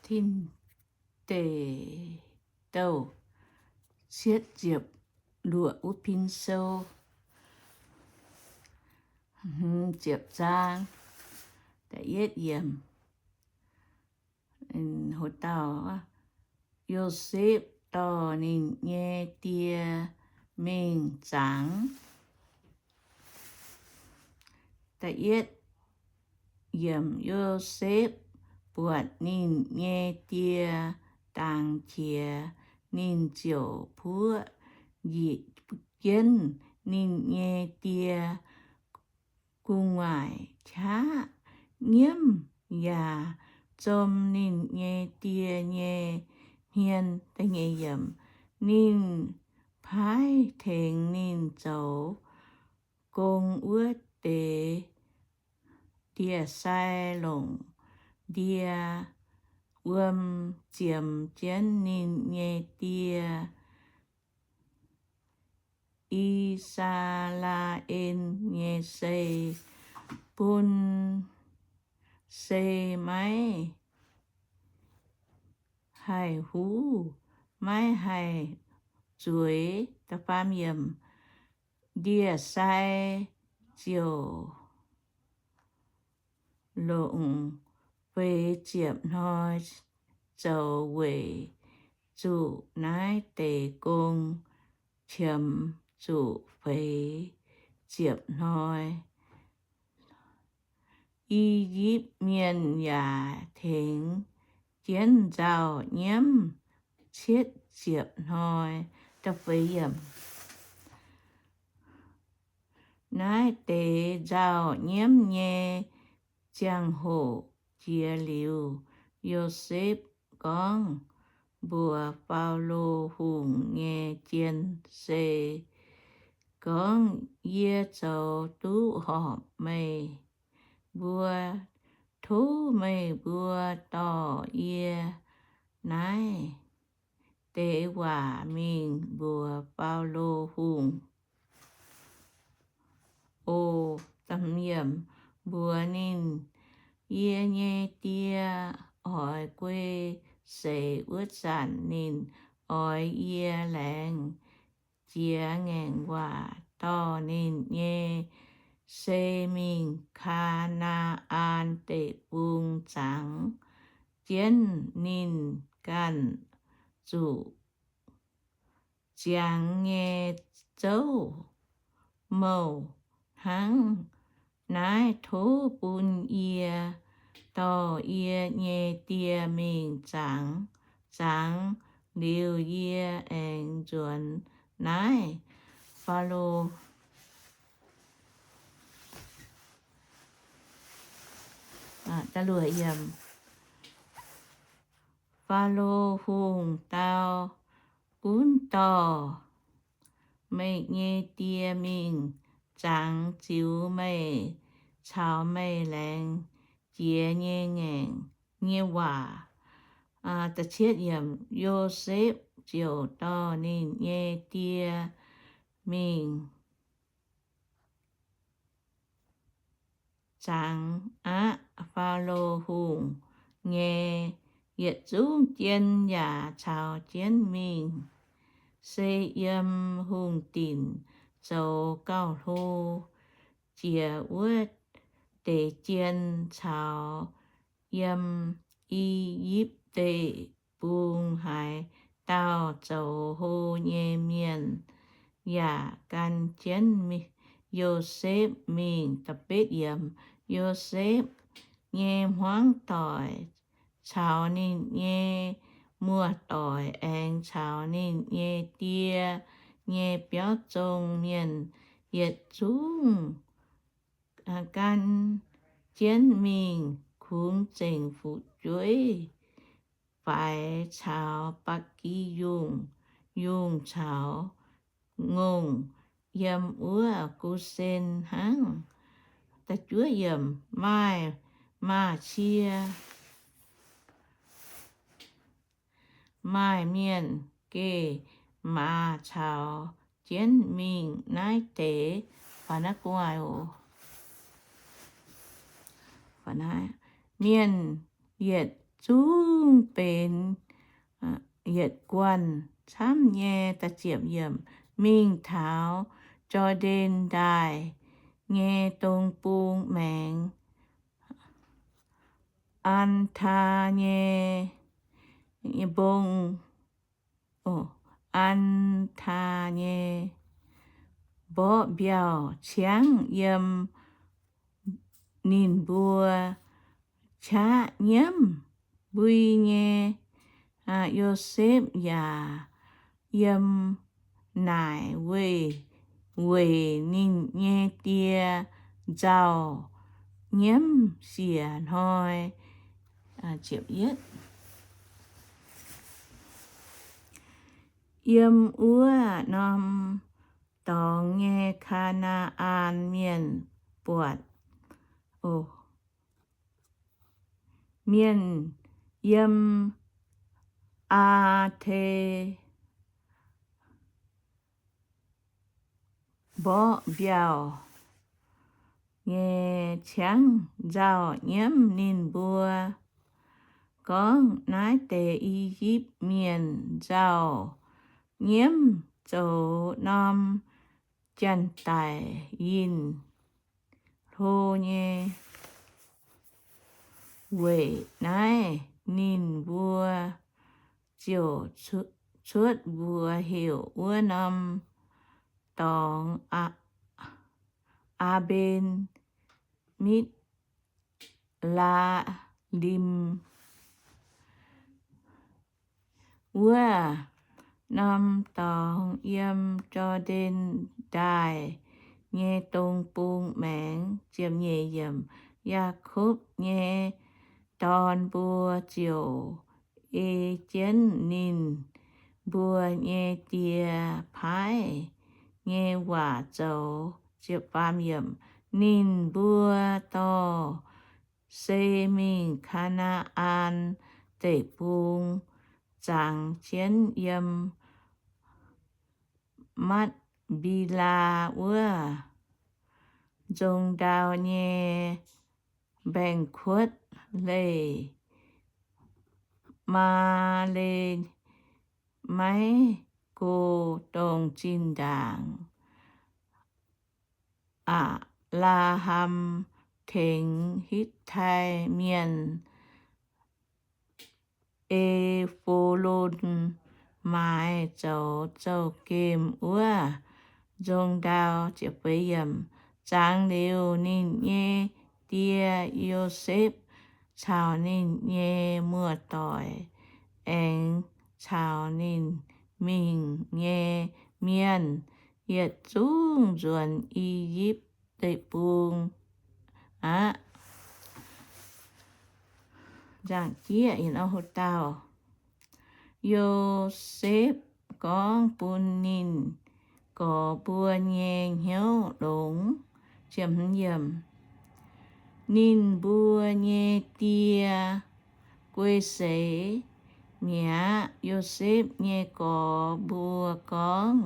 Tin Deic Douh cietv ziepc luoqc wuov pin sou, ziepc zaang, da'yietv yiemc. Hlo dauh, Yosepv dorh ninh nyei die mingh zangx. Da'yietv yiemc, Yosepv buatc ninh nyei die dangx qiex, ninh ziouc puoqv njiec jienv ninh nyei die gu'nguaaic qaqv nyiemv yaac zom ninh nyei die nyei hmien. Ninh paaiv tengx ninh zoux gong wuov deix ndie-sai longc ndie wuom ziemx jienv ninh nyei die, I^saa^laa^en, nyei sei, bun se maiv haih huv, maiv haih zueiz. Ndie-sai ziouc longc feix ziepc hnoi zoux weic zuqc naaiv deix gong qiemx zuqc feix ziepc hnoi. I^yipv Mienh yaac tengx jienv nzauh nyiemv cietv ziepc hnoi. Naaiv deix nzauh nyiemv nyei ziangh hoc jiex liuz, Yosepv gorngv mbuox Faalo Hungh nyei jien-sei gorngv, Yie zoux duqv horpc meih mbuo. Tov meih mbuo dorh yie naaiv deix waac mingh mbuox Faalo Hungh oc. Mbuox ninh, Yie nyei die oix guei seix wuov zanc, ninh oix yie laengz jiex ngaengc waac dorh ninh nyei sei mingh Kaa^naa^an Deic-Bung zangx jienv ninh ganh zuqc ziangx nyei zouv mouh hnangv. Naaiv tov bun yie dorh yie nyei die mingh zangx. Zangx liuz yie aengx nzuonx naaiv. Faalo Faalo Hungh dau, Gunv dorh meih nyei die mingh zangx ziux meih caux meih laengz jiex nyei ngaengc nyei waac. Yosepv ziouc dorh ninh nyei die mingh zangx aqv. Faalo Hungh nyei yietc zungv jien yaac caux jienv mingh. Se yiem hungh dinc zoux gauh hlo jiex wuov deix jien caux yiem I^yipv Deic-Bung haaix dauh zoux hlo nyei mienh yaac gan jienv Yosepv mingh. Yosepv nyei hmuangv doic caux ninh nyei muoz-doic aengx caux ninh nyei die nyei biauv zong mienh yietc zungv gan jienv mingh. Kungx zengc fu'jueiv faix caux ba'gi yungh, yungh caux ngongh yiem wuov Gosen hnangv. Maaih, maaih cie, maaih mienh geh maaz caux jienv mingh naaiv deix. Mienh yietc zungv benx yietc guanh camv nyei, mingh taux Jor^ndaen Ndaaih nyei dong bung maengx, An^taa nyei mbong, An^taa nyei mborqv mbiauh ciangv yiem ninh mbuo qaqv nyiemv mbui nyei. Yosepv yaac yiem naaic weih weic ninh nyei die nzauh nyiemv siec hnoi. Yiem wuov norm dorngx nyei Kaa^naa^an Mienh buatc mienh yiem Aa^te mborqv mbiauh nyei ciangv nzauh nyiemv ninh mbuo, gorngv, Naaiv deix I^yipv Mienh nzauh nyiemv zoux norm janx-daic yinh hlo nyei. Weic naaiv ninh mbuo ziouc cuotv mbuox heuc wuov norm dorngx Aa^mbe^mitv^laa^lim. Wuov norm dorngx yiem Jor^ndaen Ndaaih nyei dong bung maengx. Yaakopv nyei dorn mbuo ziouc ei jienv ninh mbuo nyei die paaiv nyei waac zoux. Ninh mbuo dorh se mingh Kaa^naa^an Deic-Bung, zangx jienv yiem Matv^mbi^laa wuov nzong ndau nyei mbaengx-kuotv leih, Maa^le, maiv go dongh zinh ndaangc Aa^laa^ham tengx Hitv^tai Mienh, E^fo^lon, maaiz zoux zouv-gemh wuov nzong ndau. Zangx liuz, ninh nyei die, Yosepv, caux ninh nyei muoz-doic aengx caux ninh mingh nyei mienh yietc zungv nzuonx I^yipv Deic-Bung aqv. Yosepv gorngv bun ninh gorx mbuo nyei hnyouv longx. Ninh mbuo nyei die guei seix mi'aqv. Yosepv nyei gorx mbuo gorngv,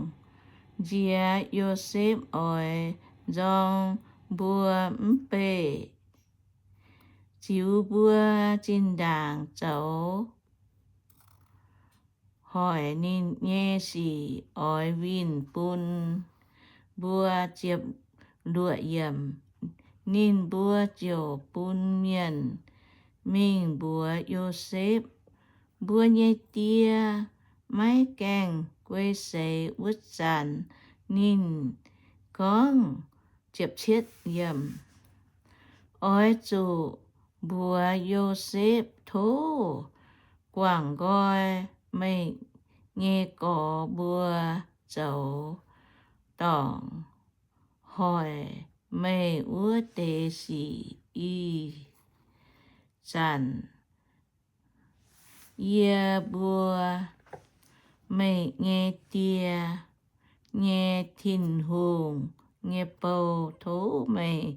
Nziex Yosepv oix nzorng mbuo mv beih ziux mbuo zinh ndaangc zoux hoic ninh nyei sic oix winh bun mbuo. Ziepc luoqc yiemc. Ninh mbuo ziouc bun mienh mingh mbuox Yosepv, Mbuo nyei die maiv gaengh guei seix wuov zanc, ninh gorngv, Oix zuqc mbuox Yosepv, Tov guangc nqoi meih nyei gorx mbuo zoux dorngc hoic meih wuov deix sic. Ih zanc yie mbuo, meih nyei die nyei Tin-Hungh nyei bou, tov meih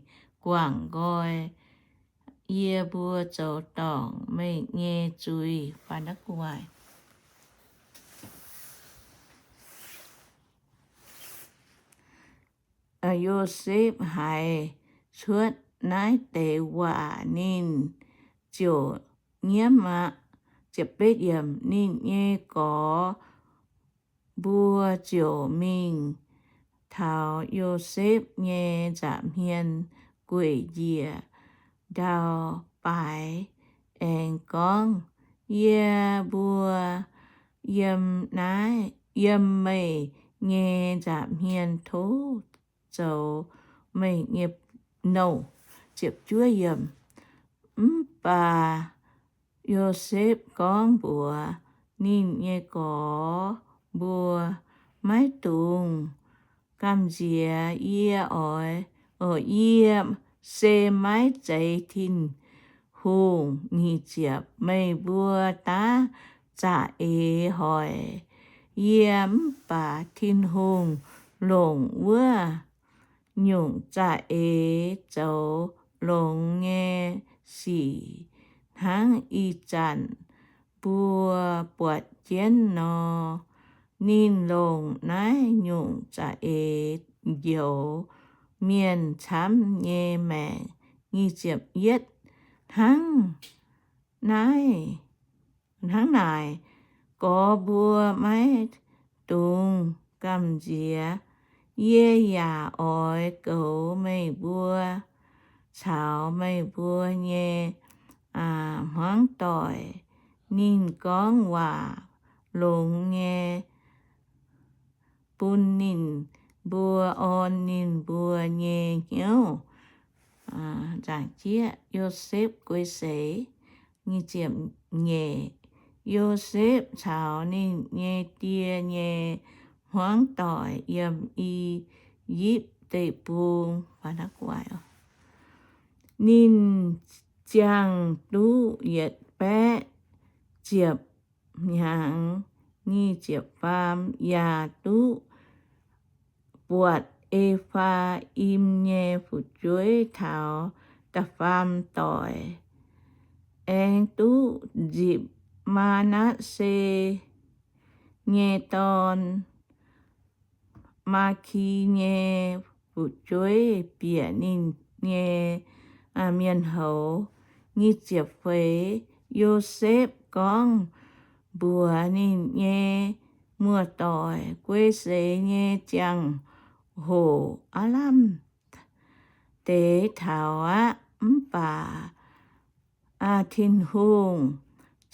guangc nqoi yie mbuo zoux dorngc meih nyei zuiz. Yosepv haiz cuotv naaiv deix waac, ninh ziouc nyiemv aqv. Ninh nyei gorx mbuo ziouc mingh taux Yosepv nyei nza'hmien gueic njiec ndau-baaix aengx gorngv, Yie mbuo yiem naaiv, yiem meih nyei nza'hmien, tov zoux meih nyei nouh. Mv baac Yosepv gorngv mbuox ninh nyei gorx mbuo, Maiv dungx gamh nziex. Yie oix, yie se maiv zeiz Tin-Hungh. Nyic ziepc, meih mbuo daav za'eix hoic yie, mv baac Tin-Hungh longc wuov nyungc za'eix zoux longx nyei sic hnangv ih zanc mbuo buatc jienv nor. Ninh longc naaiv nyungc za'eix njoux mienh camv nyei maengc. Nyic ziepc yietv, hnangv naaiv, hnangv naaic, gorx mbuo, maiv dungx gamh nziex. Yie yaac oix goux meih mbuo caux meih mbuo nyei hmuangv doic. Ninh gorngv waac longx nyei bun ninh mbuo, orn ninh mbuo nyei hnyouv. Nzaangc jieqv, Yosepv guei seix. Nyic ziepc nyeic, Yosepv caux ninh nyei die nyei hmuangv doic yiem I^yipv Deic-Bung. Ninh ziangh duqv yietc baeqv ziepc hnyangx, nyic ziepc faam, yaac duqv buatc E^faa^im nyei fu'jueiv taux da'faam doic, aengx duqv nzipc Maa^natv^se nyei dorn, Maaki nyei fu'jueiv, bieqc ninh nyei mienh houz. Nyic ziepc feix, Yosepv gorngv mbuox ninh nyei muoz-doic, Guei seix nyei ziangh hoc aav lamh deix taux aqv. Mv baac Tin-Hungh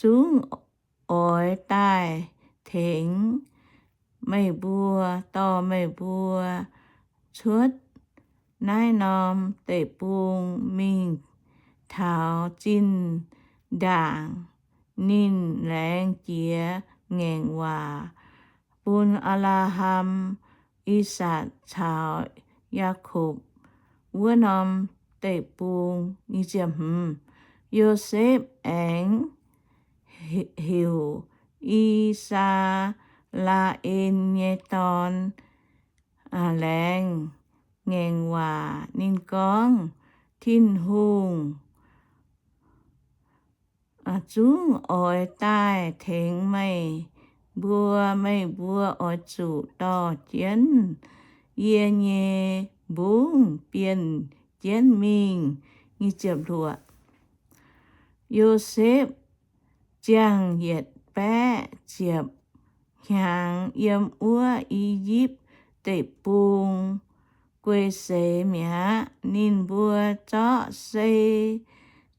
zungv oix daaih tengx meih mbuo, dorh meih mbuo cuotv naaiv norm deic-bung mingh taux zinh ndaangc ninh laengz jiez ngaengc waac bun Apc^laa^ham, I^sakc caux Yaakopv wuov norm deic-bung. Yosepv aengx heuc I^saa^laa^en nyei dorn laengz ngaengc waac. Ninh gorngv, Tin-Hungh zungv oix daaih tengx meih mbuo. Meih mbuo oix zuqc dorh jienv yie nyei mbungv bienh jienv mingh. Yosepv ziangh yietc baeqv ziepc hnyangx yiem wuov I^yipv Deic-Bung guei seix mi'aqv. Ninh mbuo zorqv sei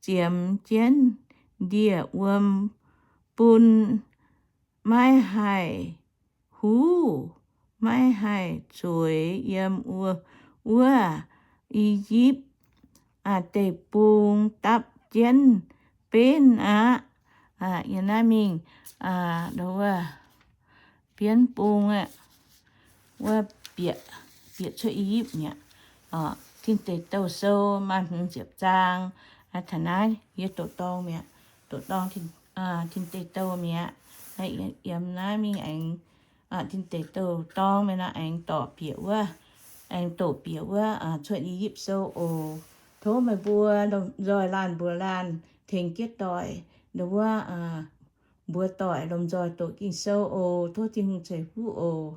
ziemx jienv ndie-wuom bun, maiv haih huv, maiv haih zueiz yiem wuov I^yipv Deic-Bung dapv jienv benv aqv. Yiem naaiv mingh, wuov bienv bung aeqv, wuov bieqc, bieqc cuotv I^yipv mi'aqv. Tin Deic Douh Sou maaih hmz ziepc zaang. Taux naaiv yie doqc dorng mi'aqv, doqc dorng Tin Deic Douh mi'aqv. Yiem naaiv mingh aengx Tin Deic Douh dorng mi'aqv nor, aengx doqc bieqc wuov, aengx doqc bieqc wuov Cuotv I^yipv Sou oc. Tov meih mbuo lomh nzoih laanh mbuox laanh tengx jienv doic, wuov mbuox doic lomh nzoih doqc Ging-Sou oc. Tov Tin-Hungh ceix fuqv oc.